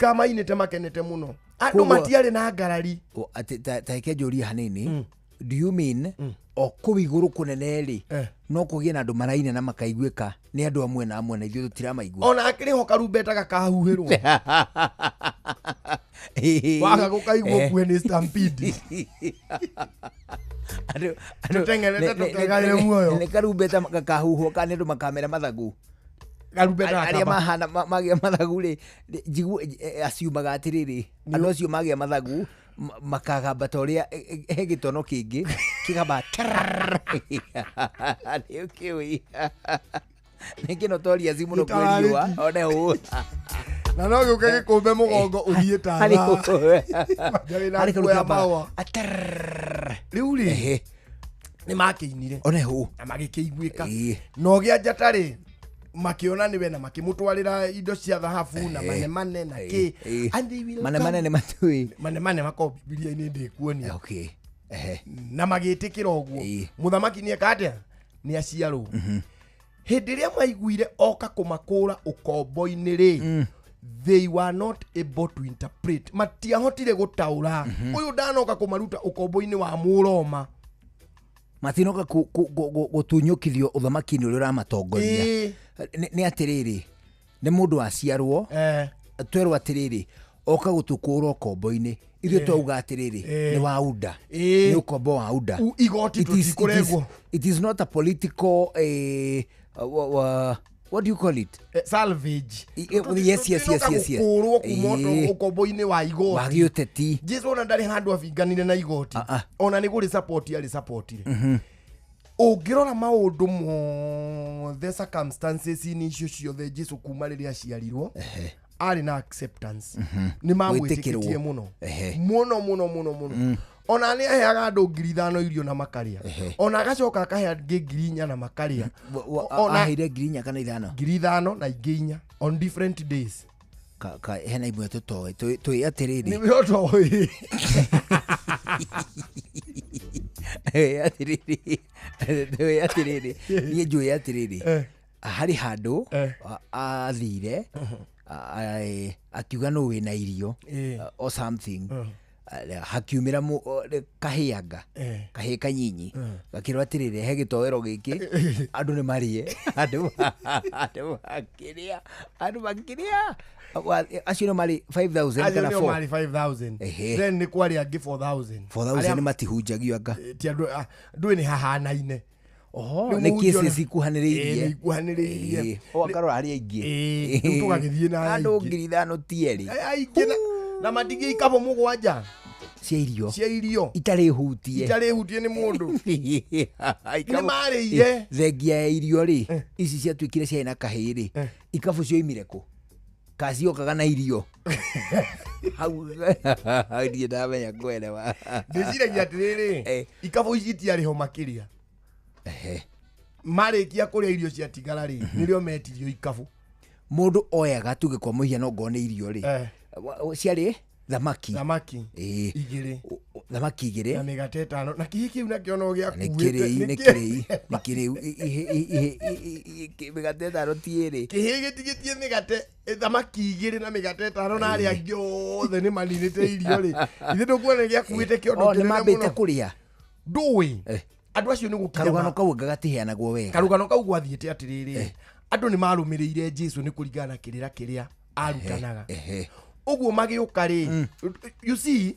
Kamainĩte makenete mũno, andũ matiarĩ na ngarari. O, atĩ ta reke njũrie hanini, do you mean o kũu igũrũ kũnene rĩ, no kũgĩe na andũ maraina na makaiguĩka nĩ andũ amwe na amwe na ithuĩ tũtiramaigua? Ona akĩrĩ ho karumbeta gakahuhĩrwo, waga gũkaigua ũkue nĩ stampede. Tũteng'erete tũkegaĩre muoyo. Nĩ karumbeta gakahuhwo kana nĩ andũ makamera mathagu? Karumbeta Arĩa gakamba. mahana magĩa mathagu rĩ, njigue aciumaga atĩrĩrĩ, andũ acio magĩa mathagu makagamba ta ũrĩa he gĩtono kĩngĩ kĩgamba nĩ ũkĩũĩ nĩ kĩnotorious mũno kwĩ riũa one ũũ. Na no gĩũke gĩkũmbe mũgongo ũthiĩ ta Harĩ thaa. harĩ Nguo ya karumbeta mahũa. atrrrr. Rĩu rĩ, nĩ makĩinire one ũũ na magĩkĩiguĩka. Na ũgĩa njata rĩ, makĩona nĩwe na makĩmũtwarĩra indo cia thahabu na manemane na kĩ. And they will Manemane come. nĩ matui? Manemane makoragwo Bibilia-inĩ, ndĩkuonia. Okay, ehe. Na magĩtĩkĩra ũguo. Mũthamaki nĩ eka atĩa? Nĩ aciarwo. Hĩndĩ ĩrĩa maiguire oka kũmakũra ũkombo-inĩ rĩ, they were not able to interpret, matiahotire gũtaũra ũyũ ndanoka kũmaruta ũkombo-inĩ wa Mũroma. Matinoka gũtunyũkithio ũthamaki-inĩ ũrĩa ũramatongoria. Nĩ atĩrĩrĩ, nĩ mũndũ waciarwo, twerwo atĩrĩrĩ, oka gũtũkũra ũkombo-inĩ, ithuĩ twauga atĩrĩrĩ, nĩ wa unda, nĩ ũkombo wa unda. Igoti tũtikũrengwo. It is not a political what do you call it? Salvage. Yes. Gũkũrwo kuma ũkombo-inĩ wa igoti. Wa gĩũteti. Jesu ona ndarĩ handũ abinganire na igoti. Ah, ah. Ona nĩ gũrĩ support arĩ supportire. Ũngĩrora maũndũ mothe, circumstances-inĩ icio ciothe, Jesu kuma rĩrĩa aciarirwo arĩ na acceptance, nĩ mamwĩtĩkĩtie Gwĩtĩkĩrwo. mũno, mũno mũno mũno mũno. Ona nĩ aheaga andũ 5,000 irio na makarĩa, ona agacoka akahe angĩ 4,000 na makarĩa. Ona Aheire 4,000 kana 5? 5,000 na ingĩ 4 on different days. Hena imwe tũtoĩ twĩ atĩrĩrĩ. Nĩ ũtoĩ. Atĩrĩrĩ, twĩ atĩrĩrĩ, niĩ njũĩ atĩrĩrĩ, harĩ handũ athire akiuga nũ wĩna irio or something, hakiumĩra kahĩanga, kahĩĩ kanyinyi, gakĩrwo atĩrĩrĩ, he gĩtoero gĩkĩ, andũ nĩ marĩe. Andũ makĩrĩa, andũ makĩrĩa. Acio nĩ marĩ 5000 Acio kana nĩo 4 marĩ 5000. Then nĩ kwarĩ angĩ 4000. 4000 nĩ matihunjagio anga? Ti andũ ndũĩ nĩ hahanaine. Oho, Rĩu nĩ mũhunjia cases ikuhanĩrĩirie. Ĩĩ, nĩ ikuhanĩrĩirie. O akarora arĩa aingĩ. Ĩĩ, rĩu tũgagĩthiĩ na arĩa andũ aingĩ. 5,000 ti erĩ. Aingĩ na matigie ikabũ 7 cia irio cia irio itarĩ hutie. Itarĩ hutie nĩ mũndũ. Nĩ marĩire. Thengia ya irio rĩ, ici ciatuĩkire ciarĩ na kahĩĩ rĩ, ikabũ cioimire kũ kaciokaga na irio hau? Ndirĩ ndamenya kuelewa. Ndĩciragia atĩrĩrĩ, ikabũ ici itiarĩ ho makĩria. Marĩkia kũrĩa irio ciatigara rĩ, nĩrĩo metirio ikabũ. Mũndũ oyaga, tuge kwa mũhiano, ngoo nĩ irio rĩ, ciarĩ thamaki. Thamaki 2. Thamaki 2. Na mĩgate 5 na kĩhĩ kĩu nakĩo no nĩ gĩakuĩte. kĩrĩi, nĩ kĩrĩi, nĩ kĩrĩu. Mĩgate 5 ti 2. Kĩhĩ gĩtigĩtie mĩgate, thamaki 2 na mĩgate 5, na arĩa angĩ othe nĩ maninĩte irio rĩ, ithe ndũkuona nĩ gĩakuĩte kĩondo O nĩ kĩnene mambĩte mũno? kũrĩa. Ndũĩ andũ acio nĩ gũkinya Karũgano kau anga gatiheanagwo wega. Karũgano kau gwathiĩte atĩrĩrĩ, andũ nĩ marũmĩrĩire Jesu nĩ kũringana na kĩrĩra kĩrĩa arutanaga. Ũguo magĩũka rĩ, you see,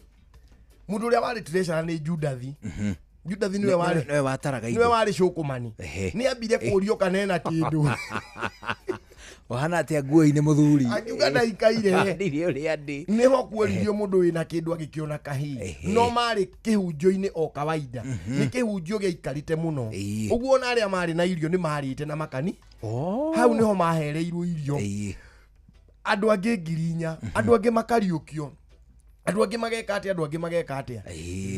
mũndũ ũrĩa warĩ treasurer nĩ Judathi. Judathi nĩwe warĩ nĩwe wataraga nĩwe indo. warĩ cũkũmani. Nĩ ambire kũrio kana ena kĩndũ. Ũhana atĩa nguo-inĩ, mũthuri? Akiuga ndaikaire. Ndirĩ ũrĩa ndĩ. Nĩho kuoririo mũndũ wĩna kĩndũ, agĩkĩona kahĩĩ. No marĩ kĩhunjio-inĩ o kawaida, nĩ kĩhunjio gĩaikarĩte mũno. Ũguo ona arĩa marĩ na irio nĩ marĩte na makani. Hau nĩho mahereirwo irio. Andũ angĩ 4,000, andũ angĩ makariũkio, andũ angĩ mageka atĩa, andũ angĩ mageka atĩa.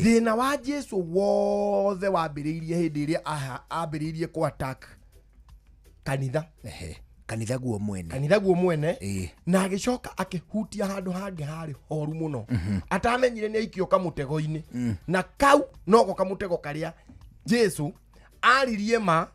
Thĩna wa Jesu wothe wambĩrĩirie hĩndĩ ĩrĩa ambĩrĩirie kũ attack kanitha. Kanitha guo mwene. Kanitha guo mwene. Na agĩcoka akĩhutia handũ hangĩ harĩ horu mũno atamenyire nĩ aikio kamũtego-inĩ, na kau noko kamũtego karĩa Jesu aririe ma.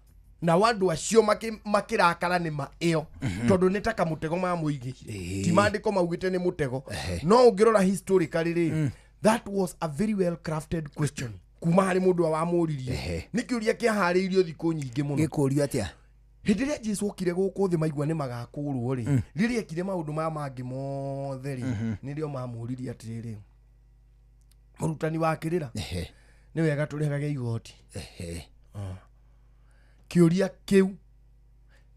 Na andũ acio makĩrakara nĩ ma ĩyo tondũ nĩ ta kamũtego mamũigĩire. Ti maandĩko maugĩte nĩ mũtego. No ũngĩrora historically rĩ, that was a very well crafted question kuma harĩ mũndũ wamũririe. Nĩ kĩũria kĩaharĩirio thikũ nyingĩ mũno. Gĩkũrio atĩa? Hĩndĩ ĩrĩa Jesu okire gũkũ thĩ maigua nĩ magakũrwo rĩ, rĩrĩa ekire maũndũ maya mangĩ mothe rĩ, nĩrĩo mamũririe atĩrĩrĩ, mũrutani wa kĩrĩra, nĩ wega tũrĩhage igoti. Kĩũria kĩu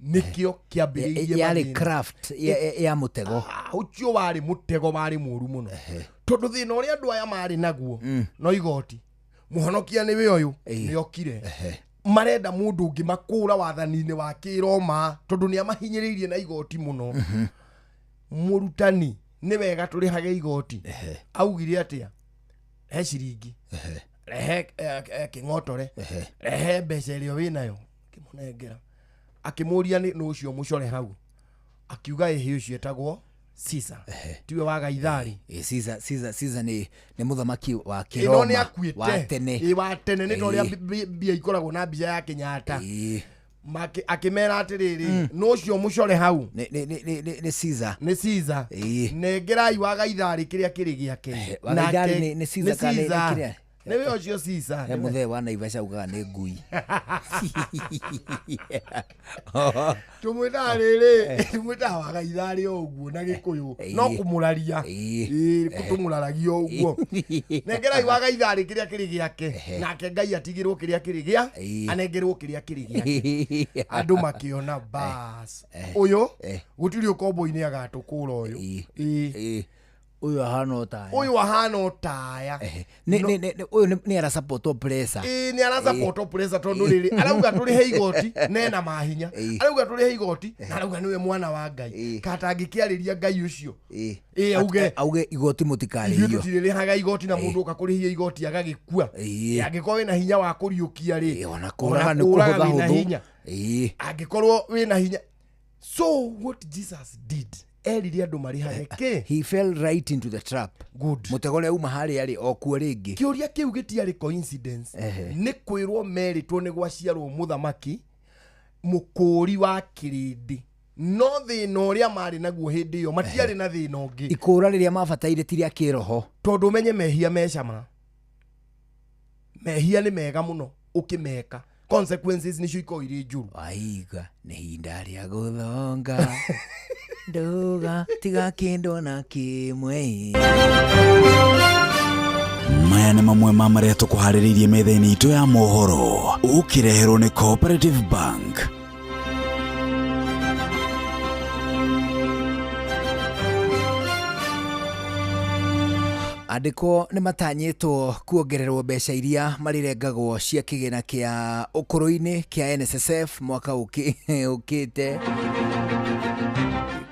nĩkĩo kĩambĩrĩirie yarĩ craft ya mũtego. Ũcio warĩ mũtego warĩ mũru mũno. Tondũ thĩna ũrĩa andũ aya marĩ naguo no igoti. Mũhonokia nĩwe ũyũ nĩokire. Marenda mũndũ ũngĩ makũra wathani-inĩ wa kĩroma tondũ nĩ amahinyĩrĩirie na igoti mũno. Mũrutani nĩ wega tũrĩhage igoti. Augire atĩa? He ciringi, rehe kĩng'otore, rehe mbeca ĩrĩa wĩnayo. Akĩmũnengera. Akĩmũria nĩ ũcio mũcore hau. Akiuga ĩhĩ ũcio etagwo Caesar. Tiwe wa Gaithari. Caesar nĩ mũthamaki wa Kĩroma wa tene. Wa tene nĩ torĩa mbia ikoragwo na mbica ya Kenyatta. Akĩmera atĩrĩrĩ, nũ ũcio mũcore hau? Nĩ Caesar. Nĩ Caesar. Nengerai wa Gaithari kĩrĩa kĩrĩ gĩake. Wa Gaithari nĩ Caesar kana nĩ kĩrĩa? Nĩwe ũcio Caesar. He mũthee wa Naivasha ugaga nĩ ngui. Tũmwĩtaga rĩrĩ, tũmwĩtaga wa Gaithari o ũguo na Gĩkũyũ. No kũmũraria. Tũmũraragia o ũguo. Nengerai wa Gaithari kĩrĩa kĩrĩ gĩake. Nake Ngai atigĩrwo kĩrĩa kĩrĩ gĩa, anengerwo kĩrĩa kĩrĩ gĩake. Andũ makĩona bas. Ũyũ gũtirĩ ũkombo-inĩ agatũkũra ũyũ. Ũyũ ahana ũtaya. Ũyũ ahana ũtaya. Ũyũ nĩ ara support oppressor. Nĩ ara support oppressor tondũ rĩrĩ arauga tũrĩhe igoti nena mahinya. Arauga tũrĩhe igoti na arauga nĩwe mwana wa Ngai. Katangĩkĩarĩria Ngai ũcio. Auge igoti mũtikarĩhio. Ithuĩ tũtirĩrĩhaga igoti na mũndũ ũka kũrĩhia igoti agagĩkua. Angĩkorwo wĩna hinya wa kũriũkia rĩ, ona kũraga nĩ kũhũthahũthũ. Angĩkorwo wĩna hinya. So what Jesus did, erire andũ marĩhage kĩ? He fell right into the trap. Good. Mũtego ũrĩa uma harĩa rĩ okuo rĩngĩ. Kĩũria kĩu gĩtiarĩ coincidence. Nĩ kwĩrwo merĩtwo nĩ gwaciarwo mũthamaki mũkũri wa kĩrĩndĩ. No thĩna ũrĩa marĩ naguo hĩndĩ ĩyo matiarĩ na thĩna ũngĩ. Ikũra rĩrĩa mabataire ti rĩa kĩroho. Tondũ ũmenye mehia me cama. Mehia nĩ mega mũno ũkĩmeka. Consequences nĩcio ikoragwo irĩ njũru. Waiga nĩ ihinda rĩa gũthonga. Nduga tiga kĩndũ na kĩmwe. Maya nĩ mamwe ma marĩa tũkũharĩrĩirie metha-inĩ itũ ya mohoro. Ũkĩreherwo nĩ Cooperative Bank. Andĩkwo nĩ matanyĩtwo kuongererwo mbeca iria marĩrengagwo cia kĩgĩna kĩa ũkũrũ-inĩ kĩa NSSF mwaka ũkĩte.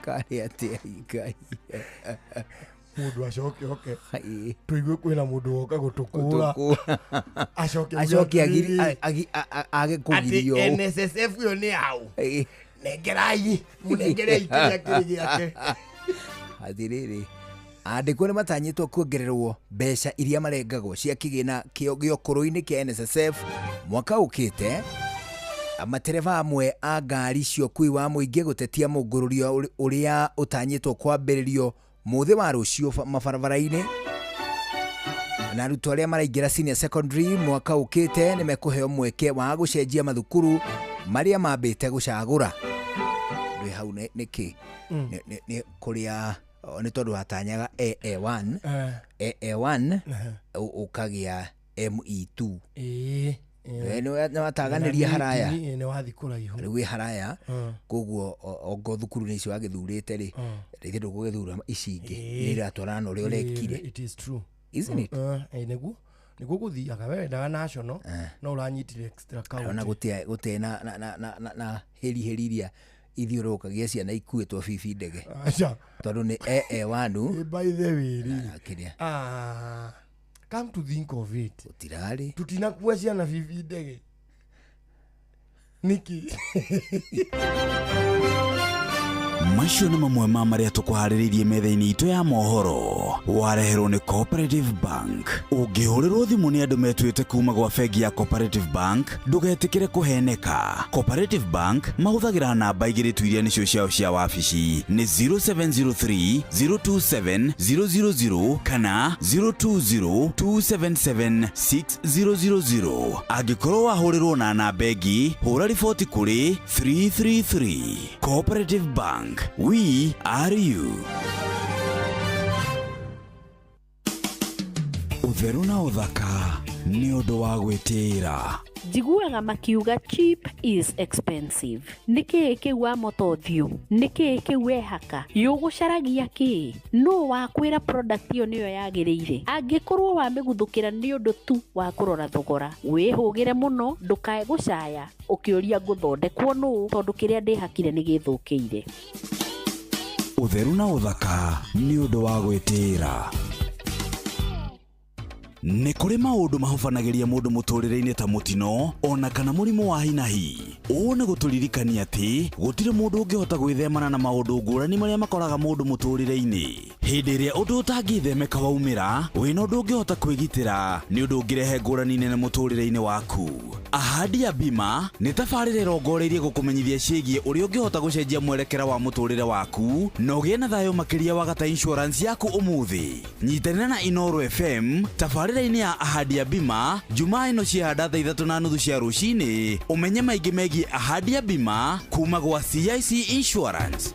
Karĩ atĩa Ngai? Mũndũ acoke oke. Tũigue kwĩna mũndũ woka gũtũkũra. Acoke age kũgirio. Atĩ NSSF ĩyo nĩ yaũ? Nengerai, mũnengerei kĩrĩa kĩrĩ gĩake. Atĩrĩrĩ, andĩkwo nĩ matanyĩtwo kuongererwo mbeca iria marengagwo cia kĩgĩna kĩa ũkũrũ-inĩ kĩa NSSF mwaka ũkĩte. Matereba amwe a ngari cia ũkuui wa mũingĩ gũtetia mũngũrũrio ũrĩa ũtanyĩtwo kwambĩrĩrio mũthĩ wa rũciũ mabarabara-inĩ. Na arutwo arĩa maraingĩra senior secondary mwaka ũkĩte nĩ mekũheo mweke wa gũcenjia mathukuru marĩa mambĩte gũcagũra. Ndwĩ hau nĩkĩ? Nĩ kũrĩa nĩ tondũ watanyaga AA1, AA1 ũkagĩa ME2. Nĩ wataganĩria haraya. Nĩ wathiĩ kũraihu. Rĩu wĩ haraya, koguo ongo thukuru nĩ icio wagĩthurĩte rĩ, rĩngĩ ndũgũgĩthura ici ingĩ, iria iratwarana na ũrĩa ũrekire. It is true. Isn't it? Nĩguo gũthiaga, we wendaga national, no ũranyitire extra county. Ona gũtirĩ na hĩri hĩri iria ithiũrũrũkagia ciana ikuĩtwo bibi ndege. Tondũ nĩ AA1. By the way rĩ. Come to think of it, gũtirarĩ. Tutinakuwa ciana bibi ndege. Nĩkĩ? Macio nĩ mamwe ma marĩa tũkũharĩrĩirie metha-inĩ itũ ya mohoro. Wareherwo nĩ Cooperative Bank. Ũngĩhũrĩrwo thimũ nĩ andũ metuĩte kuma gwa bengi ya Cooperative Bank, ndũgetĩkĩre kũheneka. Cooperative Bank mahũthagĩra namba igĩrĩ tu iria nĩcio ciao cia wabici nĩ 0703 027 000 kana 020 277 6000. Angĩkorwo wahũrĩrwo na namba ĩngĩ, hũra riboti kũrĩ 333. Cooperative Bank, we are you. Ũtheru na ũthaka nĩ ũndũ wa gwĩtĩĩra. Njiguaga makiuga cheap is expensive. Nĩ kĩĩ kĩu wamota ũthiũ? Nĩ kĩĩ kĩu wehaka? Yũgũcaragia kĩĩ? Nũ wakwĩra product ĩyo nĩyo yagĩrĩire? Angĩkorwo wamĩguthũkĩra nĩ ũndũ tu wa kũrora thogora, wĩhũgĩre mũno ndũkae gũcaya ũkĩũria ngũthondekwo nũ tondũ kĩrĩa ndĩhakire nĩ gĩthũkĩire. Ũtheru na ũthaka nĩ ũndũ wa gwĩtĩĩra. Nĩ kũrĩ maũndũ mahubanagĩria mũndũ mũtũrĩre-inĩ ta mũtino ona kana mũrimũ wa hinahi. Ũũ nĩ gũtũririkania atĩ gũtirĩ mũndũ ũngĩhota gwĩthemana na maũndũ ngũrani marĩa makoraga mũndũ mũtũrĩre-inĩ. Hĩndĩ ĩrĩa ũndũ ũtangĩthemeka waumĩra, wĩna ũndũ ũngĩhota kwĩgitĩra nĩ ũndũ ũngĩrehe ngũrani nene mũtũrĩre-inĩ waku. Ahadi ya Bima nĩ tabarĩra ĩrongoreirie gũkũmenyithia ciĩgiĩ ũrĩa ũngĩhota gũcenjia mwerekera wa mũtũrĩre waku na ũgĩe na thayũ makĩria wagata insurance yaku ũmũthĩ. Nyitanĩra na Inooro FM tabarĩra-inĩ ya Ahadi ya Bima Jumaa ĩno ciehanda thaa 3:30 cia rũcinĩ ũmenye maingĩ megiĩ Ahadi ya Bima kuma gwa CIC Insurance.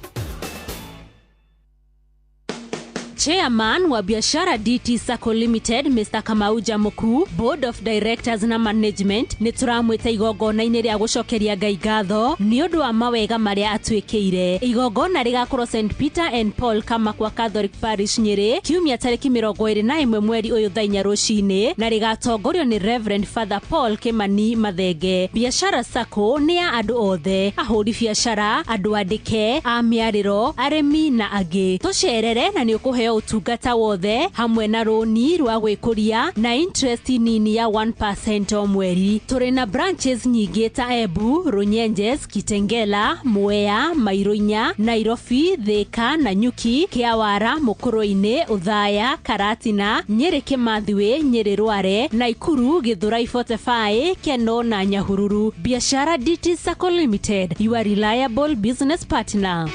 Chairman wa Biashara DT Sacco Limited Mr. Kamau Jamuku, Board of Directors na Management nĩ tũramwĩta igongona-inĩ rĩa gũcokeria Ngai ngatho nĩ ũndũ wa mawega marĩa atwĩkĩire. Igongona rĩgakorwo St Peter and Paul Kamakwa Catholic Parish Nyĩrĩ kiumia tarĩki 21 mweri ũyũ thaa 4 rũcinĩ na rĩgatongorio nĩ Reverend Father Paul Kimani Mathenge. Biashara Sacco nĩ ya andũ othe, ahũri biacara, andũ andĩke, a mĩarĩro, arĩmi na angĩ. Tũcerere na nĩ ũkũheo ũtungata wothe hamwe na rũni rwa gwĩkũria na interest nini ya 1% o mweri. Tũrĩ na branches nyingĩ ta Embu, Runyenjes, Kitengela, Mwea, Mairuinya, Nairobi, Thika, Nanyuki, Kiawara, Mukurwe-inĩ, Othaya, Karatina, Nyeri Kimathiwe, Nyeri Rware, Naikuru, Githurai 45, Keno na Nyahururu. Biashara DT Sacco Limited, your reliable business partner.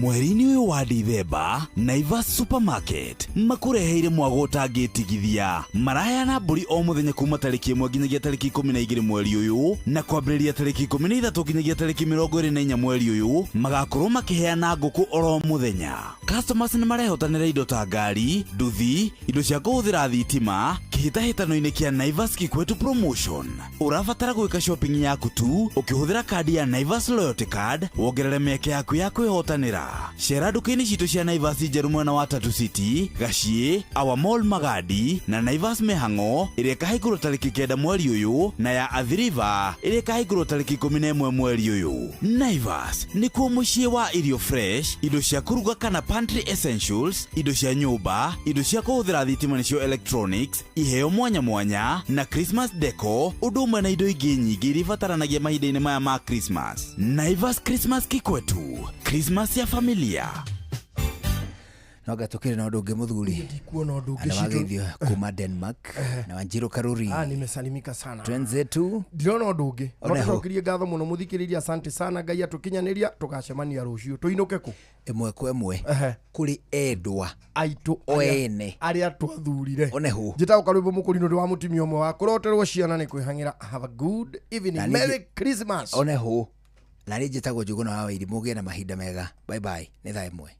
Mweri-inĩ ũyũ wa Dithemba, Naivas Supermarket makũreheire mwago ũtangĩtigithia. Maraheana mbũri o mũthenya kuma tarĩki 1 nginyagia tarĩki 12 mweri ũyũ na kwambĩrĩria tarĩki 13 nginyagia tarĩki 24 mweri ũyũ magakorwo makĩheana ngũkũ oro mũthenya. Customers nĩ marehotanĩra indo ta ngari, nduthi, indo cia kũhũthĩra thitima kĩhĩtahĩtano-inĩ kĩa Naivas Kikwetu Promotion. Ũrabatara gwĩka shopping yaku tu ũkĩhũthĩra kandi ya Naivas Loyalty Card wongerere mĩeke yaku ya kwĩhotanĩra. Cera nduka-inĩ citũ cia Naivas njerũ mwena wa Tatu City, Gaciĩ, Our Mall Magadi na Naivas Mĩhang'o ĩrĩa ĩkahingũrwo tarĩki 9 mweri ũyũ na ya Athi River ĩrĩa ĩkahingũrwo tarĩki 11 mweri ũyũ. Naivas nĩkuo mũciĩ wa irio fresh, indo cia kũruga kana pantry essentials, indo cia nyũmba, indo cia kũhũthĩra thitima nĩcio electronics, iheo mwanya mwanya na Christmas deco, ũndũ ũmwe na indo ingĩ nyingĩ iria ibataranagia mahinda-inĩ maya ma Christmas. Naivas Christmas Kikwetu, Christmas ya familia. No gatũkĩre na ũndũ ũngĩ mũthuri. Ndikuona ũndũ ũngĩ Andũ citũ. mageithio kuma Denmark na Wanjiru Karuri. Nimesalimika sana. Twenzetu. Ndirona ũndũ ũngĩ. No Oneho. tũcokerie ngatho mũno mũthikĩrĩria, asante sana. Ngai atũkinyanĩria, tũgacemania rũciũ. Tũinũke kũ? Ĩmwe kwa ĩmwe. Kũrĩ endwa Aitũ o ene. arĩa twathurire. Oneho. Njĩtagwo Karwĩmbo Mũkũrinũ, ndĩ wa mũtumia ũmwe wa kũroterwo ciana nĩ kwĩhang'ĩra. Have a good evening. Na ningĩ- Merry Christmas. Oneho. Na niĩ njĩtagwo Njũgũna wa Wairimu, mũgĩe na mahinda mega. Bye bye. Nĩ thaa 1.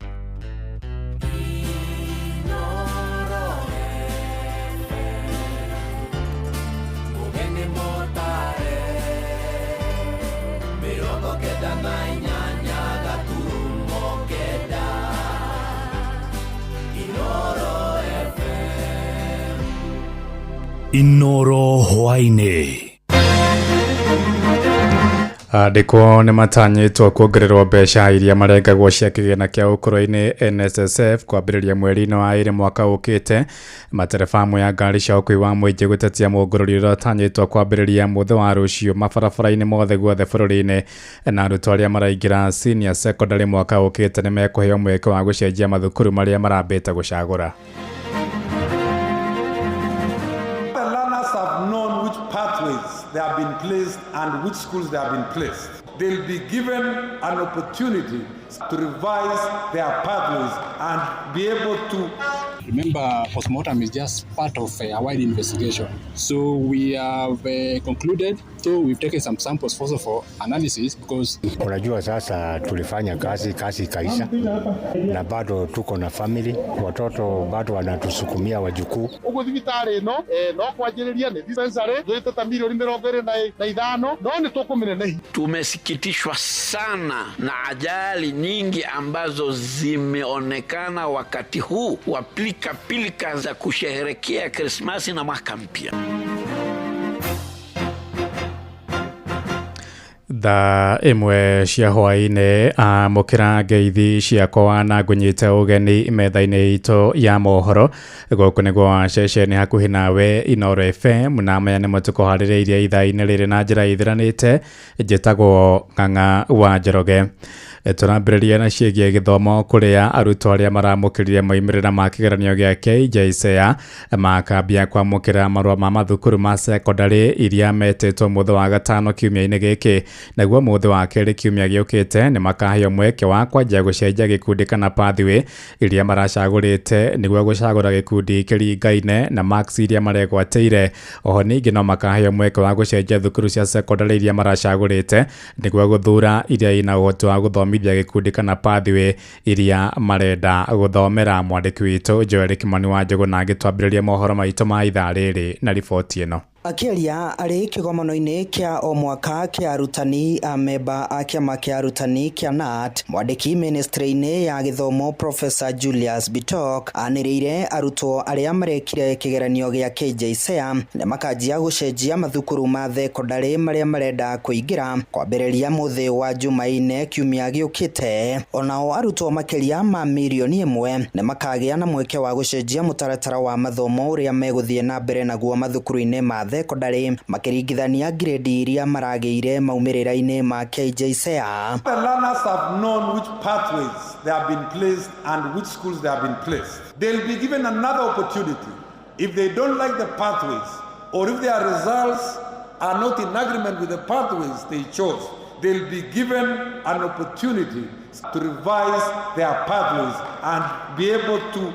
Inoro hwaĩ-inĩ. Andĩkwo nĩ matanyĩtwo kuongererwo mbeca iria marengagwo cia kĩgĩna kĩa ũkũrũ-inĩ NSSF kwambĩrĩria mweri-inĩ wa ĩrĩ mwaka ũkĩte. Matereba amwe ya ngari cia ũkuui wa mũingĩ gũtetia mũngũrũri ũrĩa ũtanyĩtwo kwambĩrĩria mũthĩ wa rũciũ mabarabara-inĩ mothe guothe bũrũri-inĩ. Na arutwo arĩa maraingĩra senior secondary mwaka ũkĩte nĩ mekũheo mweke wa gũcenjia mathukuru marĩa marambĩte gũcagũra. The learners have known which pathways they have been placed and which schools they have been placed. They'll be given an opportunity to revise their pathways and be able to. Remember, postmortem is just part of a wide investigation. So we have concluded, so we've taken some samples also for analysis because. Unajua sasa tulifanya kazi, kazi ikaisha, na bado tuko na family, watoto bado wanatusukumia, wajukuu. Uguo thibitarĩ ĩno no kwanjĩrĩria nĩ dispensary twĩte ta mirioni 25, no nĩ tũkũmĩnenehia. Tumesikitishwa sana na ajali nyingi ambazo zimeonekana wakati huu wa pilika pilika za kusherehekea Krismasi na mwaka mpya. Thaa 1 cia hwaĩ-inĩ, amũkĩra ngeithi ciakwa na ngũnyite ũgeni metha-inĩ itũ ya mohoro. Gũkũ nĩguo ceceni hakuhĩ nawe Inooro FM, na maya nĩmo tũkũharĩrĩirie ithaa-inĩ rĩrĩ na njĩra ithiranĩte. Njĩtagwo Ng'ang'a wa Njoroge. Tũrambĩrĩria na ciĩgiĩ gĩthomo, kũrĩa arutwo arĩa maramũkĩrire moimĩrĩra ma kĩgeranio gĩa KJSEA makambia kwamũkĩra marũa ma mathukuru ma secondary iria metĩtwo mũthĩ wa gatano kiumia-inĩ gĩkĩ. Naguo mũthĩ wa kerĩ kiumia gĩũkĩte nĩ makaheo mweke wa kwanjia gũcenjia gĩkundi kana pathway iria maracagũrĩte nĩguo gũcagũra gĩkundi kĩringaine na marks iria maregwatĩire. Oho ningĩ no makaheo mweke wa gũcenjia thukuru cia secondary iria maracagũrĩte nĩguo gũthura iria ina ũhoti wa gũthomithia gĩkundi kana pathway iria marenda gũthomera. Mwandĩki witũ Joel Kimani wa Njũgũna agĩtwambĩrĩria mohoro maitũ ma ithaa rĩrĩ na riboti ĩno. Akĩaria arĩ kĩgomano-inĩ kĩa o mwaka kĩa arutani a memba a kĩama kĩa arutani kĩa KNUT, mwandĩki ministry-inĩ ya gĩthomo Professor Julius Bitok anĩrĩire arutwo arĩa marekire kĩgeranio gĩa KJSEA nĩ makanjia gũcenjia mathukuru ma thekondarĩ marĩa marenda kũingĩra kwambĩrĩria mũthĩ wa Jumaine kiumia gĩũkĩte. Onao arutwo makĩria ma mirioni 1 nĩ makagĩa na mweke wa gũcenjia mũtaratara wa mathomo ũrĩa megũthiĩ na mbere naguo mathukuru-inĩ ma thekondarĩ makĩringithania grade iria maragĩire maumĩrĩra-inĩ ma KJSEA. The learners have known which pathways they have been placed and which schools they have been placed. They'll be given another opportunity if they don't like the pathways or if their results are not in agreement with the pathways they chose. They'll be given an opportunity to revise their pathways and be able to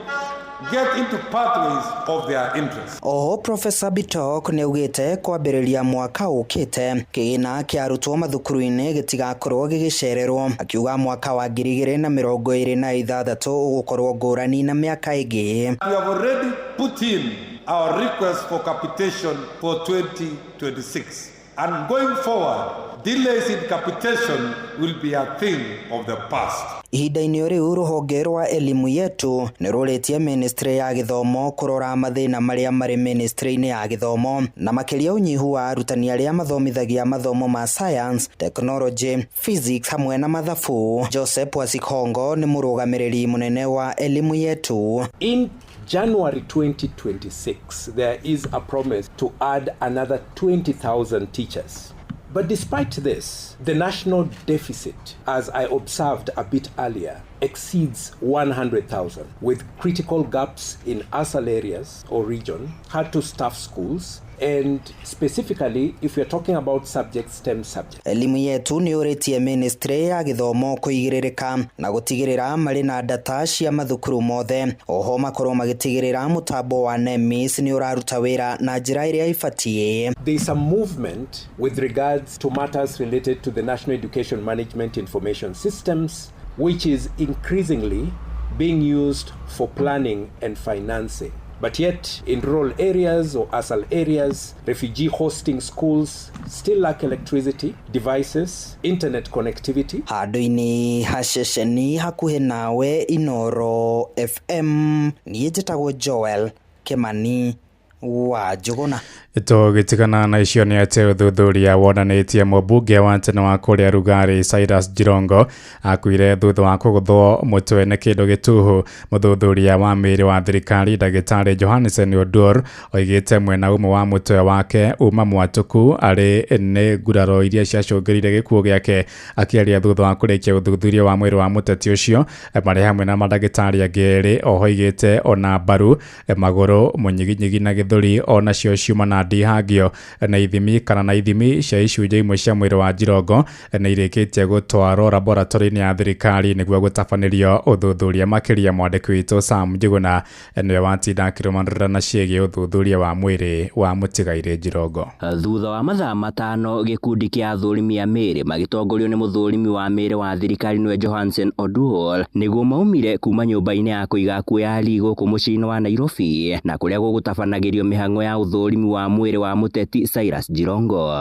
get into pathways of their interest. Oho Professor Bitok nĩaugĩte kwambĩrĩria mwaka ũkĩte kĩgĩna kĩa arutwo mathukuru-inĩ gĩtigakorwo gĩgĩcererwo, akiuga mwaka wa 2026 ũgũkorwo ngũrani na mĩaka ĩngĩ. We have already put in our request for capitation for 2026, and going forward, delays in capitation will be a thing of the past. Ihinda-inĩ rĩu, rũhonge rwa Elimu Yetu nĩ rũrĩtie ministry ya gĩthomo kũrora mathĩna marĩa marĩ ministry-inĩ ya gĩthomo, na makĩria ũnyihu wa arutani arĩa mathomithagia mathomo ma science, technology, physics hamwe na mathabu. Joseph Wasikhongo nĩ mũrũgamĩrĩri mũnene wa Elimu Yetu. In January 2026, there is a promise to add another 20,000 teachers. But despite this, the national deficit, as I observed a bit earlier, exceeds 100,000, with critical gaps in ASAL areas or region, hard to staff schools, and specifically if we're talking about subjects, STEM subjects. Elimu Yetu nĩ ũrĩtie ministry ya gĩthomo kũigĩrĩrĩka na gũtigĩrĩra marĩ na data cia mathukuru mothe. Oho makorwo magĩtigĩrĩra mũtambo wa NEMIS nĩ ũraruta wĩra na njĩra ĩrĩa ĩbatiĩ. There is a movement with regards to matters related to the National Education Management Information Systems, which is increasingly being used for planning and financing. But yet, in rural areas or ASAL areas, refugee hosting schools still lack electricity, devices, internet connectivity. Handũ-inĩ ha ceceni hakuhĩ nawe Inooro FM, niĩ njĩtagwo Joel Kimani wa Njũgũna. Tũgĩtigana na icio nĩ atĩ ũthuthuria wonanĩtie mũmbunge wa tene wa kũrĩa Rugari Cyrus Jirongo akuire thutha wa kũgũthwo mũtwe nĩ kĩndũ gĩtuhu. Mũthuthuria wa mĩĩrĩ wa thirikari ndagĩtarĩ Johansen Oduor oigĩte mwena ũmwe wa mũtwe wake uma mwatũku arĩ nĩ nguraro iria ciacũngĩrĩire gĩkuũ gĩake. Akĩaria thutha wa kũrĩkia ũthuthuria wa mwĩrĩ wa mũteti ũcio marĩ hamwe na mandagĩtarĩ angĩ erĩ, oho oigĩte ona mbaru, magũrũ, mũnyiginyigi na gĩthũri onacio ciuma na ndihangio na ithimi kana na ithimi cia icunjĩ imwe cia mwĩrĩ wa Jirongo nĩ irĩkĩtie gũtwarwo laboratory-inĩ ya thirikari nĩguo gũtabanĩrio ũthuthuria makĩria. Mwandĩki witũ Sam Njuguna nĩwe watinda akĩrũmanĩrĩra na ciĩgiĩ ũthuthuria wa mwĩrĩ wa mũtigairĩ Jirongo. Thutha wa mathaa 5 gĩkundi kĩa athũrimi a mĩĩrĩ magĩtongorio nĩ mũthũrimi wa mĩĩrĩ wa thirikari nĩwe Johansen Oduor nĩguo maumire kuma nyũmba-inĩ ya kũiga akuũ ya Lee gũkũ mũciĩ-inĩ wa Nairobi na kũrĩa gũgũtabanagĩrio mĩhang'o ya ũthũrimi wa mwĩrĩ wa mũteti Cyrus Jirongo.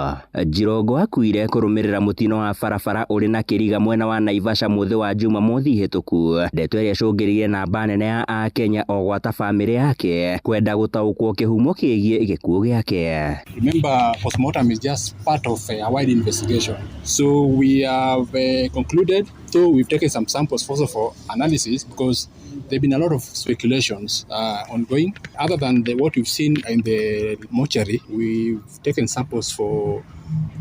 Jirongo akuire kũrũmĩrĩra mũtino wa barabara ũrĩ na kĩriga mwena wa Naivasha mũthĩ wa Jumamothi hĩtũku, ndeto ĩrĩa ĩcũngĩrĩirie namba nene ya Akenya o gwata bamĩrĩ yake kwenda gũtaũkwo kĩhumo kĩgiĩ gĩkuũ gĩake. Remember, postmortem is just part of a wide investigation. So we have concluded, so we've taken some samples also for analysis because there have been a lot of speculations ongoing. Other than what we've seen in the mortuary, we've taken samples for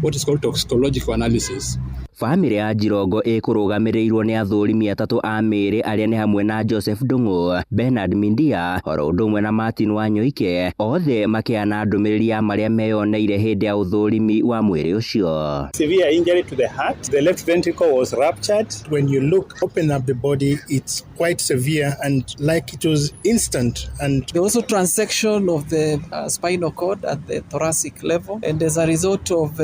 what is called toxicological analysis. Bamĩrĩ ya Jirongo ĩkũrũgamĩrĩirwo nĩ athũrimi atatũ a mĩĩrĩ arĩa nĩ hamwe na Joseph Ndung'u, Bernard Mindia oro ũndũ ũmwe na Martin Wanyoike, othe makĩheana ndũmĩrĩri ya marĩa meyoneire hĩndĩ ya ũthũrimi wa mwĩrĩ ũcio. Severe injury to the heart, the left ventricle was ruptured. When you look, open up the body, it's quite severe and like it was instant. And there was also transection of the spinal cord at the thoracic level, and as a result of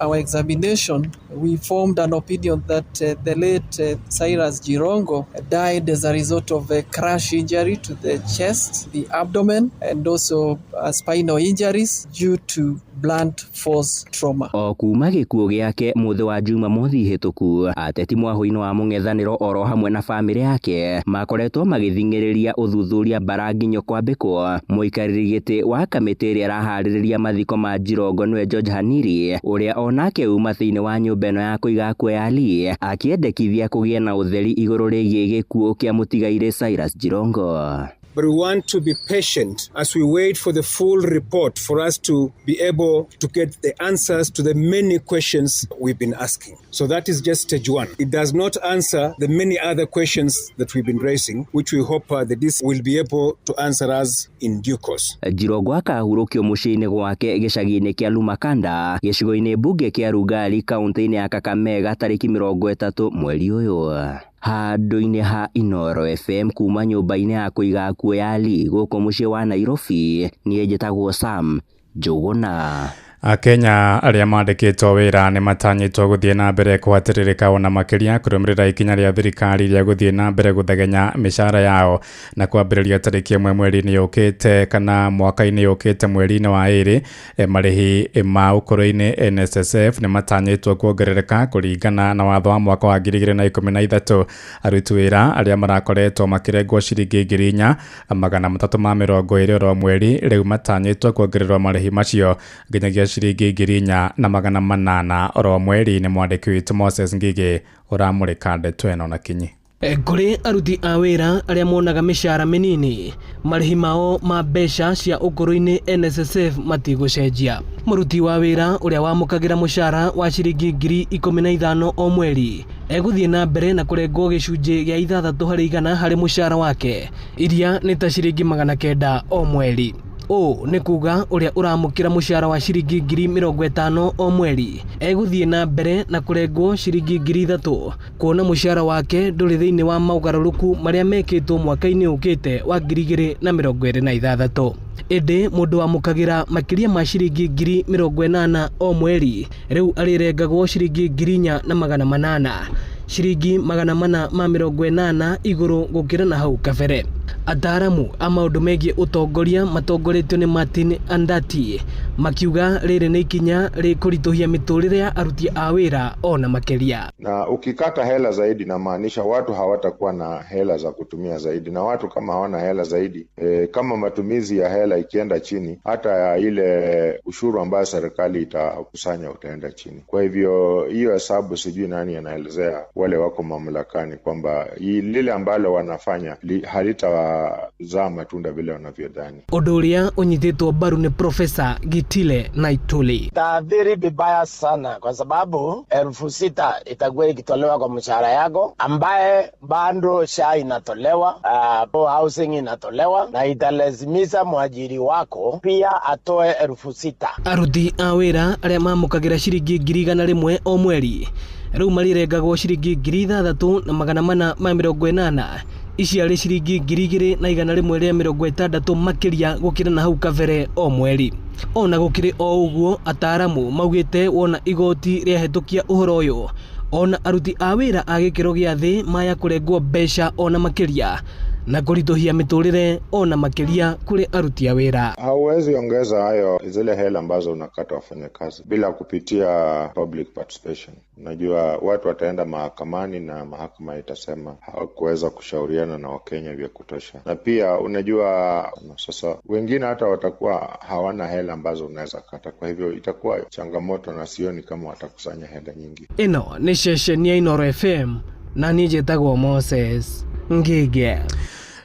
our examination, we formed an opinion that the late Cyrus Jirongo died as a result of a crash injury to the chest, the abdomen, and also spinal injuries due to blunt force trauma. O kuma gĩkuũ gĩake mũthĩ wa Jumamothi hĩtũku, ateti mwahũ-inĩ wa mũng'ethanĩro oro hamwe na bamĩrĩ yake makoretwo magĩthing'ĩrĩria ũthuthuria mbara nginyo kwambĩkwo. Mũikarĩri gĩtĩ wa kamĩtĩ ĩrĩa ĩraharĩrĩria mathiko ma Jirongo nĩwe George Haniri, ũrĩa onake uma thĩinĩ wa nyũmba ĩno ya kũiga akuũ ya Lee, akĩendekithia kũgĩe na ũtheri igũrũ rĩgiĩ gĩkuũ kĩa mũtigairĩ Cyrus Jirongo. But we want to be patient as we wait for the full report for us to be able to get the answers to the many questions we've been asking. So that is just stage one. It does not answer the many other questions that we've been raising, which we hope that this will be able to answer us in due course. Jirongo akahurũkio mũciĩ-inĩ gwake gĩcagi-inĩ kĩa Lumakanda, gĩcigo-inĩ mbunge kĩa Rugali, kaunti-inĩ ya Kakamega tarĩki 30 mweri ũyũ. Handũ-inĩ ha Inooro FM kuma nyũmba-inĩ ya kũiga akuũ ya Lee gũkũ mũciĩ wa Nairobi, niĩ njĩtagwo Sam Njuguna. Akenya arĩa mandĩkĩtwo wĩra nĩ matanyĩtwo gũthiĩ na mbere kũhatĩrĩrĩka ona makĩria kũrũmĩrĩra ikinya rĩa thirikari rĩa gũthiĩ na mbere gũthegenya mĩcara yao na kwambĩrĩria tarĩki 1 mweri-inĩ ũkĩte kana mwaka-inĩ ũkĩte mweri-inĩ wa 2. Marĩhi ma ũkũrũ-inĩ NSSF nĩ matanyĩtwo kuongerereka kũringana na watho wa mwaka wa 2013. Aruti wĩra arĩa marakoretwo makĩrengwo ciringi 4320 oro mweri rĩu matanyĩtwo kuongererwo marĩhi macio nginyagia ciringi 4800 oro mweri. Nĩ mwandĩki witũ Moses Ngigĩ ũramũrĩka ndeto ĩno na kinyi. Kũrĩ aruti a wĩra arĩa monaga mĩcara mĩnini, marĩhi mao ma mbeca cia ũkũrũ-inĩ NSSF matigũcenjia. Mũruti wa wĩra ũrĩa wamũkagĩra mũcara wa ciringi 15,000 o mweri egũthiĩ na mbere na kũrengwo gĩcunjĩ gĩa 6% harĩ mũcara wake, iria nĩ ta ciringi 900 o mweri. Ũũ nĩ kuga ũrĩa ũramũkĩra mũcara wa ciringi 50,000 o mweri egũthiĩ na mbere na kũrengwo ciringi 3,000 kuona mũcara wake ndũrĩ thĩinĩ wa maũgarũrũku marĩa mekĩtwo mwaka-inĩ ũkĩte wa 2026. Ĩndĩ mũndũ wamũkagĩra makĩria ma ciringi 80,000 o mweri rĩu arĩrengagwo ciringi 4,800, ciringi 480 igũrũ gũkĩra na hau kabere. Ataaramu a maũndũ megiĩ ũtongoria matongoretio nĩ Martin Andati Makiuga rĩrĩ nĩ ikinya rĩkũritũhia mĩtũrĩre ya aruti a wĩra ona makĩria. Na ukikata hela zaidi, namaanisha watu hawatakuwa na hela za kutumia zaidi, na watu kama hawana hela zaidi, kama matumizi ya hela ikienda chini, hata ile ushuru ambayo serikali itakusanya utaenda chini. Kwa hivyo hiyo hesabu sijui nani anaelezea wale wako mamlakani kwamba lile ambalo wanafanya halitazaa matunda vile wanavyodhani. Ũndũ ũrĩa ũnyitĩtwo mbaru nĩ Profesa Gitile Naituli. Taathiri vibaya sana kwa sababu 6,000 itakuwa ikitolewa kwa mshahara yako, ambaye bado SHA inatolewa, housing inatolewa, na italazimisha mwajiri wako pia atoe 6,000. Aruti a wĩra arĩa mamũkagĩra ciringi 100,000 o mweri rĩu marĩrengagwo ciringi 6,480, ici arĩ ciringi 2,160 makĩria gũkĩra na hau kabere o mweri. Ona gũkĩrĩ o ũguo, ataaramu maugĩte wona igoti rĩahĩtũkia ũhoro ũyũ, ona aruti a wĩra a gĩkĩro gĩa thĩ maya kũrengwo mbeca ona makĩria na kũritũhia mĩtũrĩre ona makĩria kũrĩ aruti a wĩra. Hauwezi ongeza hayo zile hela ambazo unakata wafanyakazi bila kupitia public participation. Unajua watu wataenda mahakamani na mahakama itasema hawakuweza kushauriana na Wakenya vya kutosha. Na pia unajua sasa wengine hata watakuwa hawana hela ambazo unaweza kata. Kwa hivyo itakuwa changamoto na sioni kama watakusanya hela nyingi. Ĩno nĩ ceceni ya Inooro FM na niĩ njĩtagwo Moses Ngige.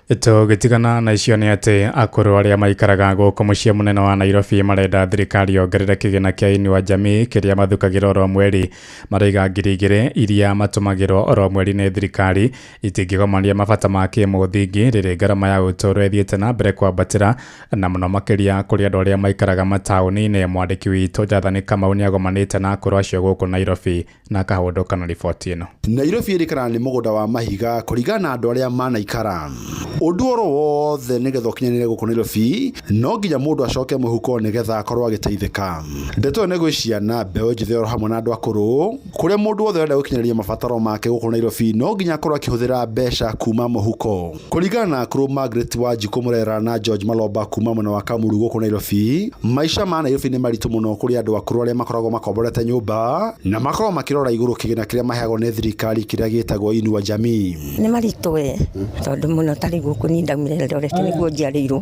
Tũgĩtigana na icio nĩ atĩ akũrũ arĩa maikaraga gũkũ mũciĩ mũnene wa Nairobi marenda thirikari yongerere kĩgĩna kĩa Inua Jamii kĩrĩa mathukagĩra oro mweri. Maraiga 2,000 iria matũmagĩrwo oro mweri nĩ thirikari itingĩgomania mabata ma kĩmũthingi rĩrĩ ngarama ya ũtũũro ĩthiĩte na mbere kwambatĩra, na mũno makĩria kũrĩ andũ arĩa maikaraga mataũni-inĩ. Mwandĩki witũ Jathani Kamau nĩagomanĩte na akũrũ acio gũkũ Nairobi na akahũndũka na riboti ĩno. Nairobi ĩrĩkana nĩ mũgũnda wa mahiga kũringana na andũ arĩa manaikara. Ũndũ oro wothe nĩgetha ũkinyanĩre gũkũ Nairobi no nginya mũndũ acoke mũhuko nĩgetha akorwo agĩteithĩka. Ndeto ĩyo nĩ gwĩ ciana, mbeũ njĩthĩ oro hamwe na andũ akũrũ, kũrĩa mũndũ wothe ũrenda gũkinyanĩria mabataro make gũkũ Nairobi no nginya akorwo akĩhũthĩra mbeca kuma mũhuko. Kũringana na akũrũ Margaret Wanjikũ Mũrera na George Malomba kuma mwena wa Kamuru gũkũ Nairobi, maica ma Nairobi nĩ maritũ mũno kũrĩ andũ akũrũ arĩa makoragwo makomborete nyũmba na makoragwo makĩrora igũrũ kĩgĩna kĩrĩa maheagwo nĩ thirikari kĩrĩa gĩtagwo Inua Jamii. Nĩ maritũ we tondũ mũno tarĩ gũkũ niĩ ndaumire Eldoret nĩguo njiarĩirwo,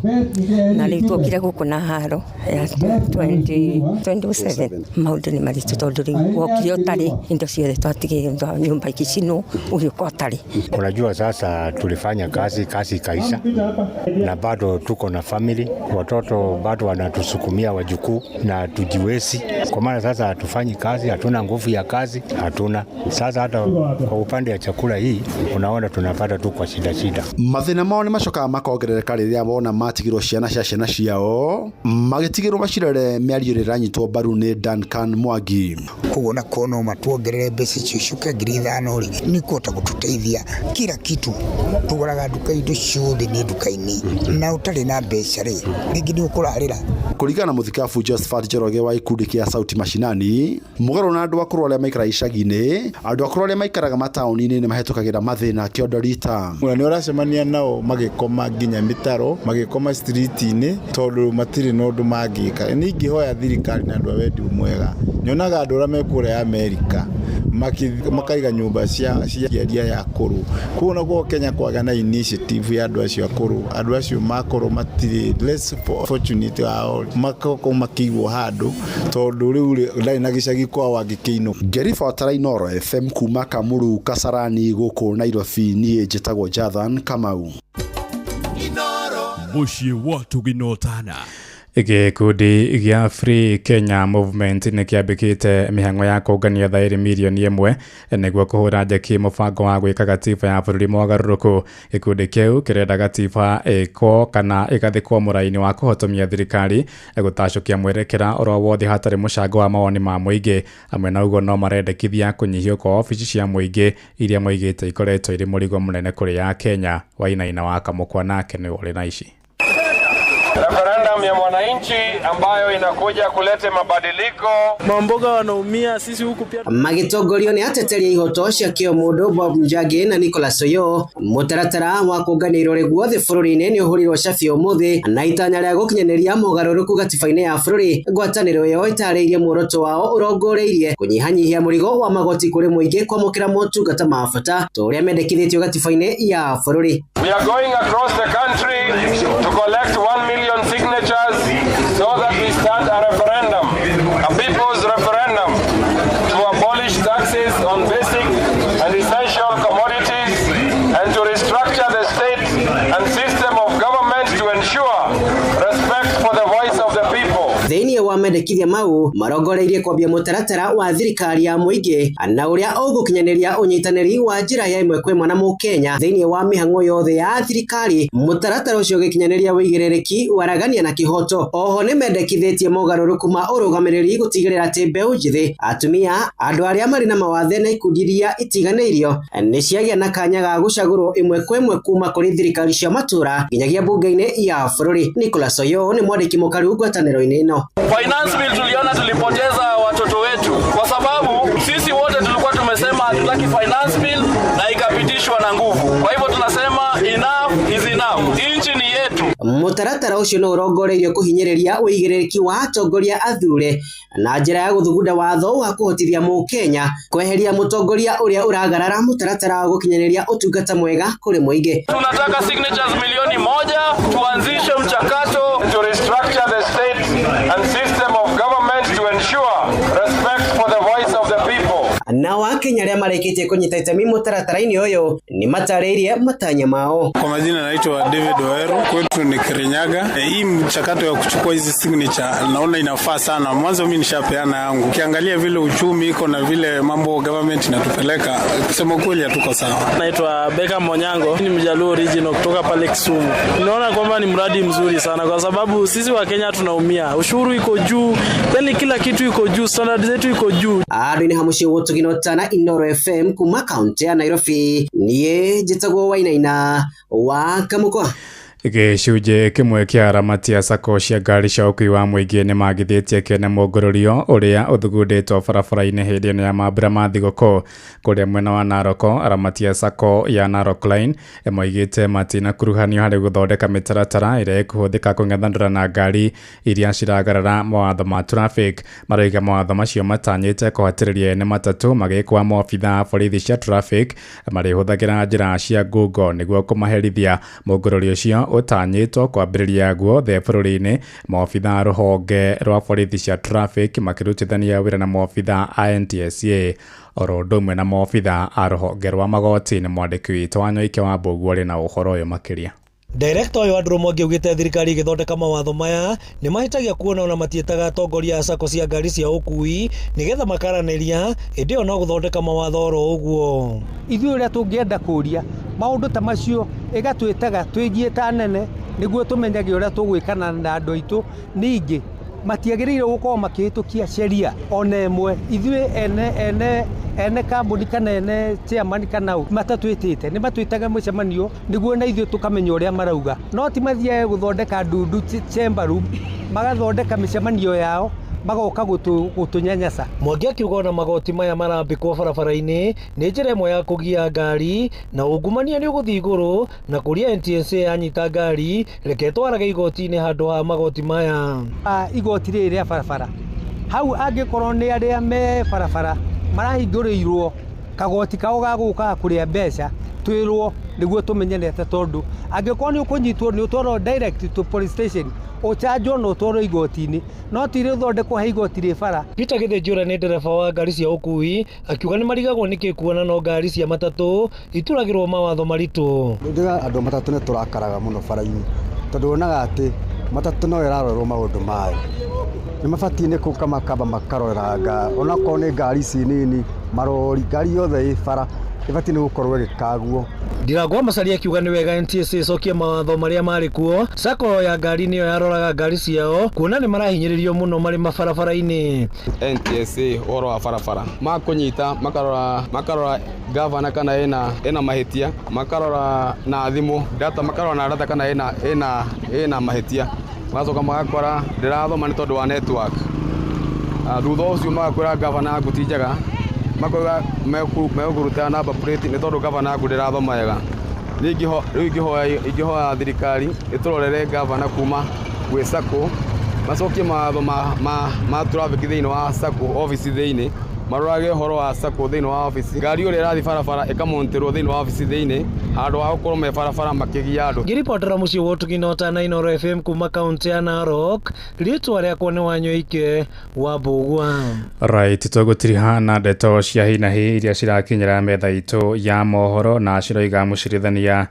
na rĩu tuokire gũkũ na haro ya 2027. Maũndũ nĩ maritũ tondũ rĩu wokire ũtarĩ indo ciothe twatigire nyũmba ikicinwo ũgĩũka ũtarĩ. Unajua sasa tulifanya kazi, kazi ikaisha, na bado tuko na family, watoto bado wanatusukumia wajukuu na tujiwezi, kwa maana sasa hatufanyi kazi, hatuna nguvu ya kazi, hatuna. Sasa hata kwa upande ya chakula hii unaona tunapata tu kwa shida shida. Mathĩna mao nĩ macokaga makongerereka rĩrĩa wona matigirwo ciana cia ciana ciao magĩtigĩrwo macirere. Mĩario ĩrĩa ĩranyitwo mbaru nĩ Duncan Mwangi. Koguo na kono matuongerere mbeca icio icuke 5,000 rĩ, nĩ kũhota gũtũteithia kila kitu. Tũgũraga nduka indo ciothe nĩ nduka-inĩ, na ũtarĩ na mbeca rĩ, rĩngĩ nĩ ũkũrarĩra. Kũringana na mũthikabu Josephat Njoroge wa ikundi kĩa Sauti Mashinani, mũgarũ na andũ akũrũ arĩa maikaraga icagi-inĩ, andũ akũrũ arĩa maikaraga mataũni-inĩ nĩ mahĩtũkagĩra mathĩna kĩondo rita. Nĩ ũracemania nao magĩkoma nginya mĩtaro, magĩkoma street-inĩ tondũ matirĩ na ũndũ mangĩka. Niĩ ingĩhoya thirikari na andũ a wendi mwega, nyonaga andũ arĩa me kũrĩa Amerika makaiga nyũmba cia aria ya akũrũ. Koguo naguo Kenya kwaga na initiative ya andũ acio akũrũ, andũ acio makorwo matirĩ less fortunate ao, makorwo makĩigwo handũ tondũ rĩu ndarĩ na gĩcagi kwao angĩkĩinũka. Ngĩribotera Inooro FM kuma Kamuru Kasarani gũkũ Nairobi, niĩ njĩtagwo Jathan Kamau. Mũciĩ wa Tũginotana. Gĩkundi gĩa Free Kenya Movement nĩ kĩambĩkĩte mĩhang'o ya kũngania thaĩri 1 mirioni nĩguo kũhũra njeki mũbango wa gwĩka gatiba ya bũrũri mogarũrũku. Gĩkundi kĩu kĩrenda gatiba ĩkwo kana ĩgathĩkwo mũraini wa kũhotomia thirikari gũtacũkia mwerekera oro wothe hatarĩ mũcango wa mawoni ma mũingĩ. Hamwe na ũguo no marendekithia kũnyihio kwa obici cia mũingĩ iria moigĩte ikoretwo irĩ mũrigo mũnene kũrĩ ya Kenya. Wainaina wa Kamũkwa nake nĩwe ũrĩ na ici. Referendum ya mwananchi ambayo inakuja kuleta mabadiliko. Mamboga wanaumia, sisi huku pia. Magĩtongorio nĩ ateteri a ihoto cia kĩũmũndũ Bob Njagi na Nicholas Oyoo, mũtaratara wa kũngania irore guothe bũrũri-inĩ nĩ ũhũrirwo cabi ũmũthĩ na itanya rĩa gũkinyanĩria mogarũrũku gatiba-inĩ ya bũrũri. Ngwatanĩro ĩyo ĩtarĩirie muoroto wao ũrongoreirie kũnyihanyihia mũrigo wa magoti kũrĩ mũingĩ kwamũkĩra motungata ma bata ta ũrĩa mendekithĩtio gatiba-inĩ ya bũrũri. We are going across the country to collect 1 million signatures so that we start a referendum, a people's referendum, to abolish taxes on basic and essential commodities and to restructure the state and system of government to ensure respect for the voice of the people. Thĩinĩ wa mendekithia mau marongoreirie kwambia mũtaratara wa thirikari ya mũingĩ na ũrĩa ũgũkinyanĩria ũnyitanĩri wa njĩra ya ĩmwe kwa ĩmwe na mũkenya thĩinĩ wa mĩhang'o yothe ya thirikari. Mũtaratara ũcio ũgĩkinyanĩria wĩigĩrĩrĩki, waragania na kĩhoto. Oho nĩ mendekithĩtie mogarũrũku ma ũrũgamĩrĩri gũtigĩrĩra atĩ mbeũ njĩthĩ, atumia, andũ arĩa marĩ na mawathe na ikundi iria itiganĩirio nĩ ciagĩa na kanya ga gũcagũrwo ĩmwe kwa ĩmwe kuma kũrĩ thirikari cia matũra nginyagia bunge-inĩ ya bũrũri. Nicholas Oyoo nĩ mwandĩki mũkaru ngwatanĩro-inĩ ĩno. Finance bill tuliona tulipoteza watoto wetu kwa sababu sisi wote tulikuwa tumesema hatutaki finance bill na ikapitishwa na nguvu. Kwa hivyo tunasema enough is enough. Nchi ni yetu. Mũtaratara ũcio no ũrongoreirio kũhinyĩrĩria ũigĩrĩrĩki wa atongoria athure na njĩra ya gũthugunda watho wa kũhotithia mũkenya kweheria mũtongoria ũrĩa ũragarara mũtaratara wa gũkinyanĩria ũtungata mwega kũrĩ mũingĩ. Tunataka signatures 1,000,000 tuanzishe mchakato to restructure the state and system of government to ensure respect for the voice of the people. Nao Akenya arĩa marĩkĩtie kũnyita itemi mũtaratara-inĩ ũyũ nĩ matarĩirie matanya mao. Kwa majina naitwa David Oero, kwetu ni Kirinyaga. Hii mchakato ya kuchukua hizi signature naona inafaa sana. Mwanzo mimi nishapeana yangu. Ukiangalia vile uchumi iko na vile mambo government inatupeleka, kusema kweli hatuko sawa. Naitwa Beka Monyango, ni Mjaluo original kutoka pale Kisumu. Naona kwamba ni mradi mzuri sana kwa sababu sisi wa Kenya tunaumia. Ushuru iko juu, yani kila kitu iko juu, standard zetu iko juu. Andũ-inĩ hamwe Gũtũginotana Inoro FM kuma kaunti ya Nairobi, niĩ njĩtagwo Wainaina wa Kamũkwa. Gĩcunjĩ kĩmwe kĩa aramati a sacco cia ngari cia ũkuui wa mũingĩ nĩ magithĩtie kĩene mũngũrũrio ũrĩa ũthugundĩtwo barabara-inĩ hĩndĩ ĩno ya mambura ma thigũkũ. Kũrĩa mwena wa Narok, aramati a sacco ya Narok Line moigĩte matinakuruhanio harĩ gũthondeka mĩtaratara ĩrĩa ĩkũhũthĩka kũng'ethanĩra na ngari iria ciragarara mawatho ma traffic. Maroiga mawatho macio matanyĩte kũhatĩrĩria ene matatũ magĩkwa maobitha a borithi cia traffic marĩhũthagĩra njĩra cia ngungo nĩguo kũmaherithia. Mũngũrũrio ũcio ũtanyĩtwo kwambĩrĩria guothe bũrũri-inĩ, maobitha a rũhonge rwa borithi cia traffic makĩrutithania wĩra na maobitha a NTSA oro ũndũ ũmwe na maobitha a rũhonge rwa magoti. Nĩ mwandĩki witũ Wanyoike wa Mbũguo ũrĩ na ũhoro ũyũ makĩria. Director ũyũ Andrew Mwangi augĩte thirikari ĩgĩthondeka mawatho maya nĩ mahĩtagia kuona ona matiĩtaga atongoria a sacco cia ngari cia ũkuui nĩgetha makaranĩria, ĩndĩ ĩyo no gũthondeka mawatho oro ũguo. Ithuĩ ũrĩa tũngĩenda kũria maũndũ ta macio ĩgatwĩtaga twĩgiĩ ta nene nĩguo tũmenyage ũrĩa tũgwĩkana na andũ aitũ. Ningĩ matiagĩrĩire gũkorwo makĩhĩtũkia sheria ona ĩmwe. Ithuĩ ene ene kambuni kana ene chairman kana matatwĩtĩte nĩ matwĩtaga mũcemanio nĩguo na ithuĩ tũkamenya ũrĩa marauga, no ti mathiage gũthondeka ndundu chamber room, magathondeka mĩcemanio yao magoka gũtũnyanyasa. Mwangi akiuga ona magoti maya marambĩkwo barabara-inĩ nĩ njĩra ĩmwe ya kũgia ngari na ungumania nĩ ũgũthiĩ igũrũ na kũria NTSA yanyita ngari reke ĩtwarage igoti-inĩ handũ ha magoti maya. Igoti rĩrĩ rĩa barabara hau angĩkorwo nĩ arĩa me barabara marahingũrĩirwo kagoti kao ga gũkaga kũrĩa mbeca twĩrwo nĩguo tũmenyanete, tondũ angĩkorwo nĩ ũkũnyitwo nĩ ũtwarwo direct to police station ũcanjwo na ũtwarwo igoti-inĩ, no ti rĩthondekwo he igoti rĩ bara. Peter Gĩthĩnji ũrĩa nĩ ndereba wa ngari cia ũkuui akiuga nĩ marigagwo nĩkĩ kuona no ngari cia matatũ ituragĩrwo mawatho maritũ. Ndĩga andũ matatũ nĩ tũrakaraga mũno bara-inĩ tondũ wonaga atĩ matatũ no ĩrarorwo maũndũ mayo. Nĩ mabatiĩ nĩ kũka makamba makarora ngari, onakorwo nĩ ngari ici nini, marori, ngari yothe ĩ bara ĩbatiĩ nĩ gũkorwo ĩgĩkaguo. Ndirangwa Macharia akiuga nĩ wega NTSA ĩcokie mawatho marĩa marĩ kuo. Sacco ya ngari nĩyo yaroraga ngari ciao kuona nĩ marahinyĩrĩrio mũno marĩ mabarabara-inĩ. NTSA ũhoro wa barabara makũnyita makarora gavana kana ena mahĩtia, makarora na thimũ data, makarora na data kana ena mahĩtia. Magacoka magakora ndĩrathoma nĩ tondũ wa network. Thutha ũcio magakwĩra gavana yaku ti njega, makoiga megũkũrutĩra number plate nĩ tondũ gavana yaku ndĩrathoma wega. Niĩ rĩu ingĩhoya thirikari ĩtũrorere gavana kuma gwĩ SACCO, macokie mawatho ma traffic thĩinĩ wa SACCO office thĩinĩ, marorage ũhoro wa SACCO thĩinĩ wa office. Ngari ũrĩa ĩrathiĩ barabara ĩkamontĩrwo thĩinĩ wa office thĩinĩ handũ ha gũkorwo me barabara makĩgia andũ. Ngĩribotera mũciĩ wa ũtugi na ũtana Inooro FM kuma kaũntĩ ya Narok, rĩtwa rĩakwa nĩ Wanyoike wa Mbũgua. Right, tũgũtiriha na ndeto cia hi na hi iria cirakinyĩra metha itũ ya mohoro na ciroiga mũcirithania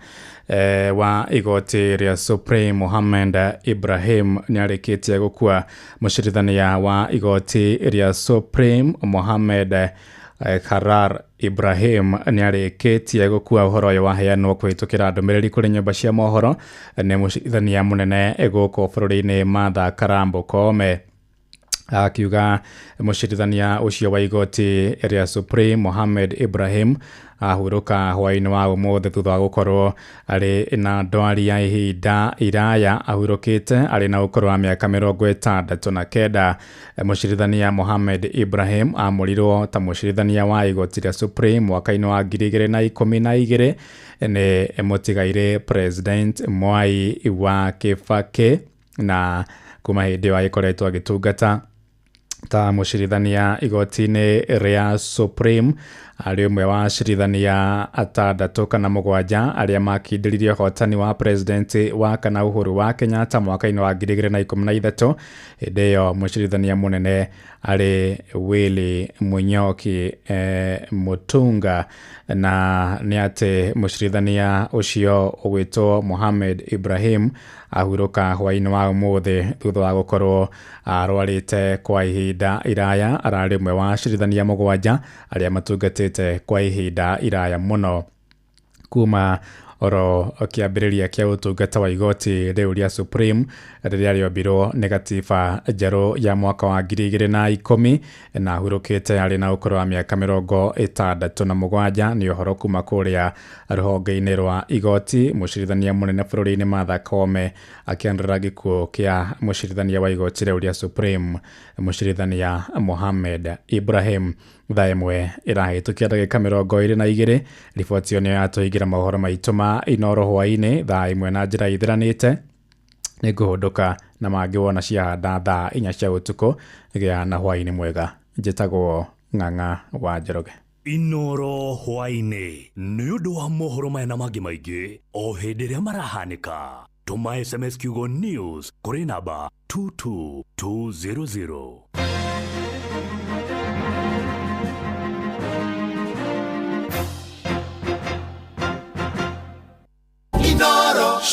wa igoti rĩa Supreme Mohammed Ibrahim nĩarĩkĩtie gũkua. Mũcirithania wa igoti rĩa Supreme Mohammed Karar Ibrahim nĩarĩkĩtie gũkua. Ũhoro ũyũ waheanwo kũhĩtũkĩra ndũmĩrĩri kũrĩ nyũmba cia mohoro nĩ mũcirithania mũnene gũkũ bũrũri-inĩ Martha Karambo Koome, akiuga mũcirithania ũcio wa igoti rĩa Supreme Mohammed Ibrahim ahurũka hwaĩ-inĩ wa ũmũthĩ thutha wa gũkorwo arĩ na ndwari ya ihinda iraya ahurũkĩte arĩ na ũkũrũ wa mĩaka 69. Mũcirithania Mohammed Ibrahim amũrirwo ta mũcirithania wa igoti rĩa Supreme mwaka-inĩ wa 2012 nĩ mũtigairĩ President Mwai wa Kibaki, na kuma hĩndĩ ĩyo agĩkoretwo agĩtungata ta mũcirithania igoti-inĩ rĩa Supreme, arĩ ũmwe wa acirithania 6 kana 7 arĩa makindĩririe ũhotani wa president wa kana Uhuru wa Kenyatta mwaka-inĩ wa 2013. Hĩndĩ ĩyo mũcirithania mũnene arĩ Willy Munyoki Mutunga, na nĩ atĩ mũcirithania ũcio ũgwĩtwo Mohammed Ibrahim ahurũka hwaĩ-inĩ wa ũmũthĩ thutha wa gũkorwo arwarĩte kwa ihinda iraya. Ararĩ ũmwe wa acirithania 7 arĩa matungatĩte kwa ihinda iraya mũno kuma oro kĩambĩrĩria kĩa ũtungata wa igoti rĩu rĩa Supreme rĩrĩa rĩombirwo nĩ gatiba njerũ ya mwaka wa 2010, na ahurũkĩte arĩ na ũkũrũ wa mĩaka 67. Nĩ ũhoro kuma kũrĩa rũhonge-inĩ rwa igoti. Mũcirithania mũnene bũrũri-inĩ Martha Koome akĩanĩrĩra gĩkuũ kĩa mũcirithania wa igoti rĩu rĩa Supreme mũcirithania Mohammed Ibrahim. Thaa 1 ĩrahĩtũkia ndagĩka 22. Riboti ĩyo nĩyo yatũhingĩra mohoro maitũ ma Inooro hwaĩ-inĩ thaa 1 na njĩra ithiranĩte. Nĩngũhũndũka na mangĩ wona ciahanda thaa 4 cia ũtukũ. Gĩa na hwaĩ-inĩ mwega. Njĩtagwo Ng'ang'a wa Njoroge. Inooro hwaĩ-inĩ nĩ ũndũ wa mohoro maya na mangĩ maingĩ o hĩndĩ ĩrĩa marahanĩka. Tũma SMS kiugo news kũrĩ namba 22200.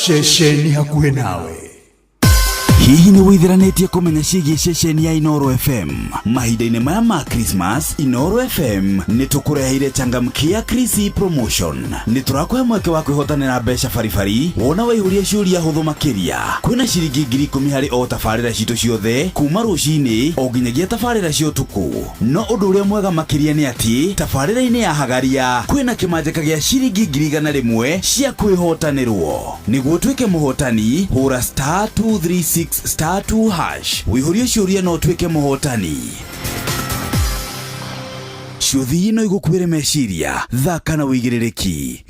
Ceceni hakuhĩ nawe. Hihi nĩ wĩthiranĩtie kũmenya ciĩgiĩ ceceni ya Inooro FM? Mahinda-inĩ maya ma Christmas, Inooro FM nĩ tũkũreheire changamkia Chrissy promotion. Nĩ tũrakũhe mweke wa kwĩhotanĩra mbeca baribari wona waihũria ciũria hũthũ makĩria. Kwĩna ciringi 10,000 harĩ o tabarĩra citũ ciothe kuma rũcinĩ o nginyagia tabarĩra cia ũtukũ. No ũndũ ũrĩa mwega makĩria nĩ atĩ tabarĩra-inĩ ya Hagaria kwĩna kĩmanjĩka gĩa ciringi 100,000 cia kwĩhotanĩrwo. Nĩguo ũtuĩke mũhotani, hũra *236 *2# wĩihũrie ciũria no ũtuĩke mũhotani. Ciũthi no igũkuĩre meciria, thaka na wĩigĩrĩrĩki.